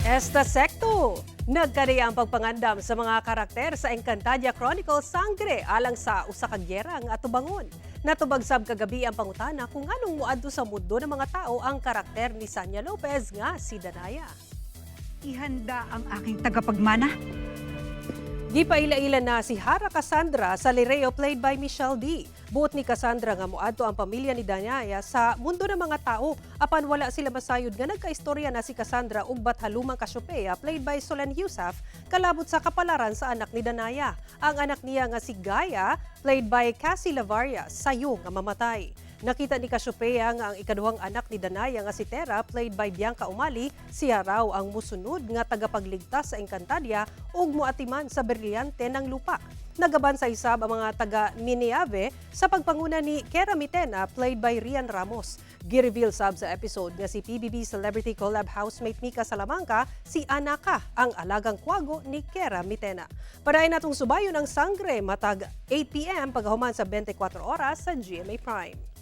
Esta Sekto! Nagkariya ang pagpangandam sa mga karakter sa Encantadia Chronicles Sangre alang sa usa ka gyera nga atubangon. Natubag sab kagabi ang pangutana kung nganong muadto sa mundo ng mga tao ang karakter ni Sanya Lopez nga si Danaya. Ihanda ang aking tagapagmana. Gipaila-ila na si Hara Cassandra sa Lireo, played by Michelle Dee. Buot ni Cassandra nga moadto ang pamilya ni Danaya sa mundo ng mga tao, apan wala sila masayod nga nagkaistorya na si Cassandra ug bathalumang Cassiopeia, played by Solenn Heussaff, kalabot sa kapalaran sa anak ni Danaya. Ang anak niya nga si Gaia, played by Cassie Lavaria, sayo nga mamatay. Nakita ni Cassiopeia nga ang ikaduhang anak ni Danaya nga si Terra, played by Bianca Umali, siya raw ang musunod nga tagapagligtas sa Encantadia ug muatiman sa brilyante ng lupa. Nagabansay sab ang mga taga Miniave sa pagpanguna ni Kera Mitena, played by Rhian Ramos. Gi-reveal sab sa episode nga si PBB Celebrity Collab housemate Mika Salamanca, si Anaka, ang alagang kwago ni Kera Mitena. Padayon natong subayon ang Sangre matag 8 p.m. pagkahuman sa 24 Oras sa GMA Prime.